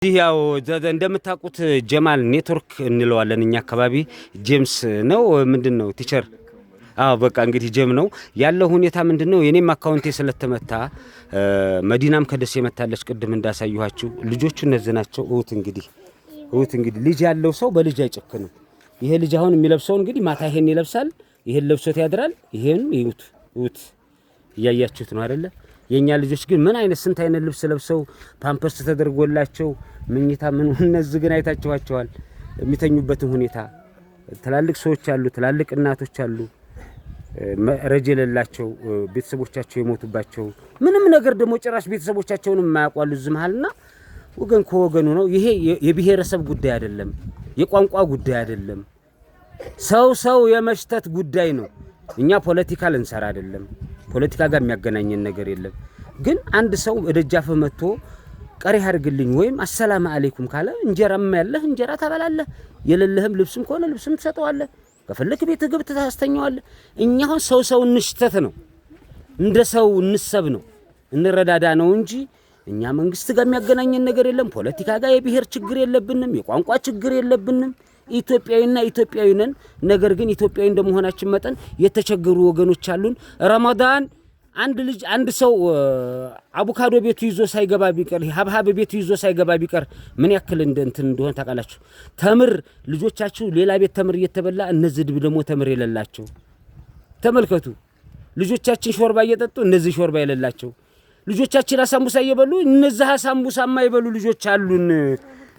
ይህ ያው እንደምታውቁት ጀማል ኔትወርክ እንለዋለን እኛ አካባቢ። ጄምስ ነው ምንድን ነው teacher? አዎ፣ በቃ እንግዲህ ጀም ነው ያለው ሁኔታ ምንድን ነው? የኔም አካውንቴ ስለተመታ፣ መዲናም ከደሴ መታለች። ቅድም እንዳሳየኋችሁ ልጆቹ እነዚህ ናቸው። እውት እንግዲህ፣ እውት እንግዲህ፣ ልጅ ያለው ሰው በልጅ አይጨክንም። ይሄ ልጅ አሁን የሚለብሰው እንግዲህ ማታ ይሄን ይለብሳል። ይሄን ለብሶት ያድራል። ይሄን እዩት፣ እዩት፣ እያያችሁት ነው አይደለ? የኛ ልጆች ግን ምን አይነት ስንት አይነት ልብስ ለብሰው፣ ፓምፐርስ ተደርጎላቸው ምኝታ ምን፣ እነዚህ ግን አይታችኋቸዋል የሚተኙበትን ሁኔታ። ትላልቅ ሰዎች አሉ፣ ትላልቅ እናቶች አሉ፣ ረጅ የሌላቸው፣ ቤተሰቦቻቸው የሞቱባቸው፣ ምንም ነገር ደግሞ ጭራሽ ቤተሰቦቻቸውንም የማያውቁ አሉ እዚህ መሀልና ወገን ከወገኑ ነው። ይሄ የብሔረሰብ ጉዳይ አይደለም፣ የቋንቋ ጉዳይ አይደለም። ሰው ሰው የመሽተት ጉዳይ ነው። እኛ ፖለቲካ ልንሰራ አይደለም። ፖለቲካ ጋር የሚያገናኘን ነገር የለም። ግን አንድ ሰው እደጃፍህ መጥቶ ቀሪ አድርግልኝ ወይም አሰላም አለይኩም ካለ እንጀራም ያለህ እንጀራ ታበላለህ፣ የሌለህም ልብስም ከሆነ ልብስም ትሰጠዋለህ። ከፈለክ ቤትህ ገብተህ ታስተኛዋለህ። እኛ አሁን ሰው ሰው እንሽተት ነው፣ እንደ ሰው እንሰብ ነው፣ እንረዳዳ ነው እንጂ እኛ መንግስት ጋር የሚያገናኘን ነገር የለም። ፖለቲካ ጋር የብሔር ችግር የለብንም፣ የቋንቋ ችግር የለብንም። ኢትዮጵያዊና ኢትዮጵያዊ ነን። ነገር ግን ኢትዮጵያዊ እንደመሆናችን መጠን የተቸገሩ ወገኖች አሉን። ረመዳን አንድ ልጅ፣ አንድ ሰው አቮካዶ ቤቱ ይዞ ሳይገባ ቢቀር፣ ሀብሀብ ቤቱ ይዞ ሳይገባ ቢቀር ምን ያክል እንደ እንትን እንደሆነ ታውቃላችሁ። ተምር ልጆቻችሁ ሌላ ቤት ተምር እየተበላ እነዚህ ደግሞ ተምር የሌላቸው ተመልከቱ። ልጆቻችን ሾርባ እየጠጡ እነዚህ ሾርባ የሌላቸው፣ ልጆቻችን አሳምቡሳ እየበሉ እነዚህ አሳምቡሳ የማይበሉ ልጆች አሉን።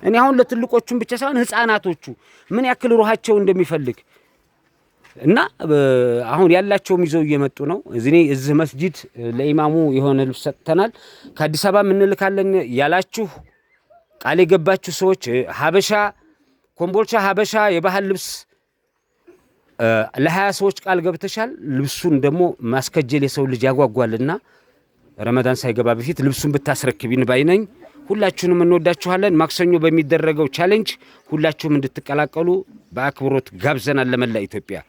እኔ አሁን ለትልቆቹም ብቻ ሳይሆን ህፃናቶቹ ምን ያክል ሩሃቸው እንደሚፈልግ እና አሁን ያላቸውም ይዘው እየመጡ ነው። እዚህ እዚህ መስጂድ ለኢማሙ የሆነ ልብስ ሰጥተናል። ከአዲስ አበባ እንልካለን ያላችሁ፣ ቃል የገባችሁ ሰዎች፣ ሀበሻ ኮምቦልቻ ሀበሻ የባህል ልብስ ለ20 ሰዎች ቃል ገብተሻል። ልብሱን ደግሞ ማስከጀል የሰው ልጅ ያጓጓልና ረመዳን ሳይገባ በፊት ልብሱን ብታስረክቢን ባይ ነኝ። ሁላችሁንም እንወዳችኋለን። ማክሰኞ በሚደረገው challenge ሁላችሁም እንድትቀላቀሉ በአክብሮት ጋብዘናል። ለመላ ኢትዮጵያ።